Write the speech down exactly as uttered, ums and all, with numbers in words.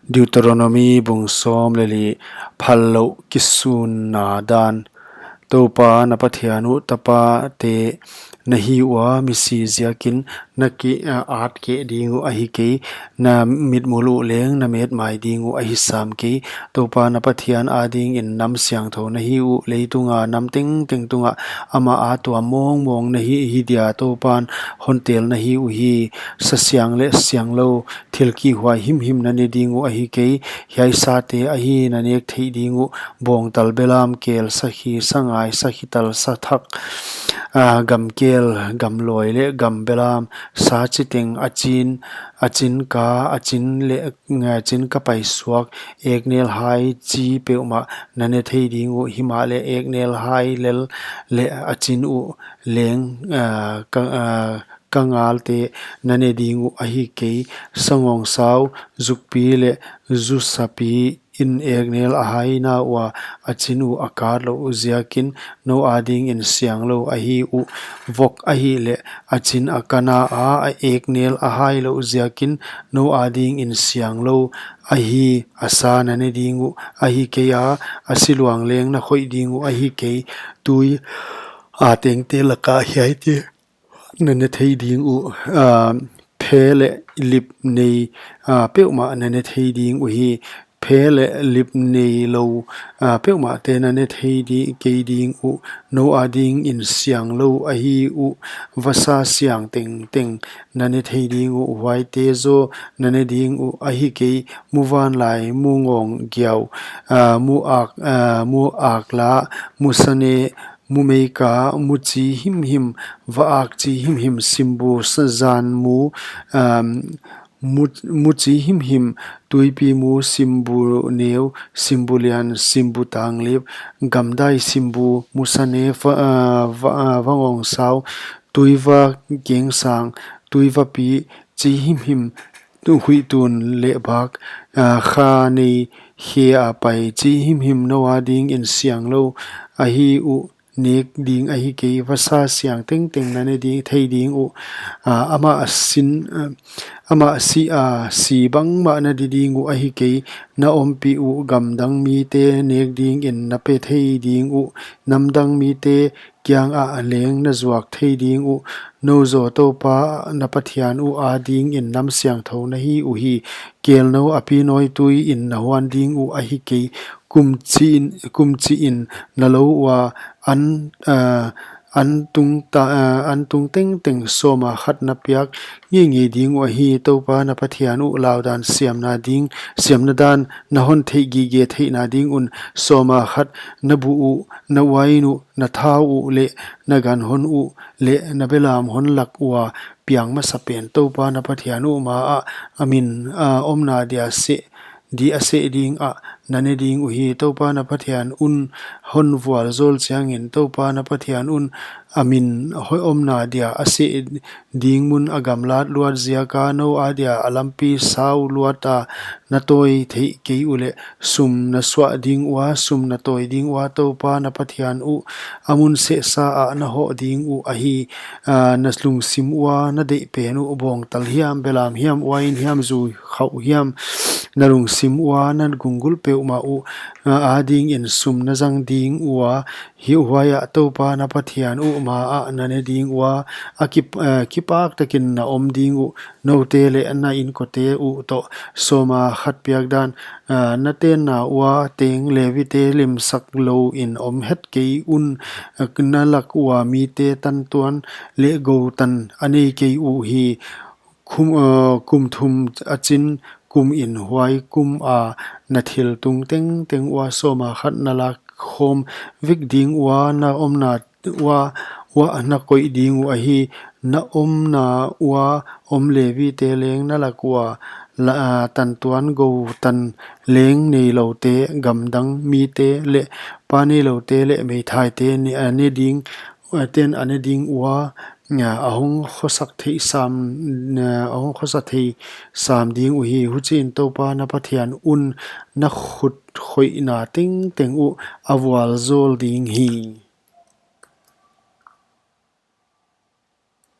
Deuteronomi bung sawm leh li. Phallouh kisunna dan. Toupa na Pathian uh tapate na hi ua, misi ziakin na ki, a, at keh ding uh ahi kei, na mitmuh uh leng na metmai ding uh ahi sam kei. Toupa na Pathian adingin nam siangthou na hi uh, leitunga nam tengteng tungah amah a tuam mawngmawng na hi, hi dia Toupan hon tel na hi uhi. Sa siang leh sianglou, thil kihhuai himhim na ne ding uh ahi kei. Hiai sate ahi na nek theih ding uh: bawngtal, belam, kel, sakhi, sangai, sakhital, sathak, a, gamkel, gamlawi leh gambelam, sa chiteng, a chin, a chin ka, a chin leh, a chin ka paisuak, eknelhai chi peuhmah na ne thei ding uh. Himahleh eknelhai lel leh a chin uh leng, a, ka, a, ka ngalte na ne ding uh ahi kei. Sangawngsau, zukpi leh zusapi in eknel a haina ua, a chin uh a katlouh ziakin nou adingin sianglou ahi uh. Vok ahihleh a chin a kana a, a eknel a hailouh ziakin nou adingin sianglou ahi. A sa na ne ding uh ahi kei a, a siluang leng na khoih ding uh ahi kei. Tui a tengte laka hiaite na ne thei ding uh: a, phe leh lip nei, a, peuhmah na ne thei ding uhi. Phe leh lip neilou, a, peuhmahte na ne thei di, kei ding uh. Nou adingin sianglou ahi uh. Vasa siang tengteng na ne thei ding uh, huaite zaw na ne ding uh ahi kei. Mu vanlai, mu ngawng giau, a, mu ak, a, mu akla, mu sane, mu meika, mu chi himhim, va-ak chi himhim, simbu, sa-, zan mu, um, mu, mu chi himhim, tuipi mu, simbu neu, simbu lian, simbu tanglip, gamdai simbu, mu sane, va-, a, va-, a, va ngawngsau, tuiva kengsang, tuivapi chi himhim, tu huih tun leh bak, a, kha nei khe a pai chi himhim nou adingin sianglou ahi uh, nek ding ahi kei. Vasa siang tengteng na ne di, thei ding uh. A, amah a sin, a, amah si, a, si bangmah na di ding uh ahi kei. Na ompih uh gamdang mite nek dingin na pe thei ding uh. Namdang mite kiangah leng na zuak thei ding uh. Nou zaw Toupa na Pathian uh adingin nam siangthou na hi uhi. Kelnou a pi nawituiin na huan ding uh ahi kei. Kum chihin, kum chihin na lou ua an, a, an tung ta, a, an tung tengteng sawma khat na piak ngeingei ding uh ahi. Toupa na Pathian uh laudan siamna ding, siamna dan na hon theih gige theihna ding un sawma khat na buh uh, na uain uh, na thau uh leh na ganhon uh leh na belam hon lak ua piang masapen Toupa na Pathian uh maah a min, a, omna dia seh, di a seh dingah na ne ding uhi. Toupa na Pathian un hon vualzawl chiangin Toupa na Pathian un a min hoi omna dia a seh ding mun a gamlat luat ziaka nou adia a lampi sau luata na tawi theih kei uleh, sum na suah ding ua, sum na tawi ding ua, Toupa na Pathian uh a mun sehsa ah na hoh ding uh ahi. A, na lungsim ua na deih pen uh bawngtal hiam, belam hiam, uain hiam, zu khauh hiam, na lungsim ua na gunggulh peuhmah uh, a, adingin sum na zang ding ua, hi huaiah Toupa na Pathian uh maah na ne ding ua, a kip-, a, kipak takin na om ding uh. Noute leh na inkote uh toh sawma khat piak dan, a, na tenna ua teng Levite limsak louin om het kei un, a, na lak ua mite tantuan leh gou tan a nei kei uhi. Kum, a, kum thum a chin kumin huai kuma na thil tung tengteng ua sawma khat na lak khawm vek ding ua, na omna ua, ua na koih ding uh ahi. Na omna ua om Levite leng na lak ua la, a, tantuan gou tan leng neiloute, gamdang mite leh pa neiloute leh meithaite ne, a, ne ding, a, ten a ne ding ua, a, a hong khosak theih sam, a, a hong khosa thei sam ding uhi. Huchiin Toupa na Pathian un na khut khoihna tengteng uh a vualzawl ding hi.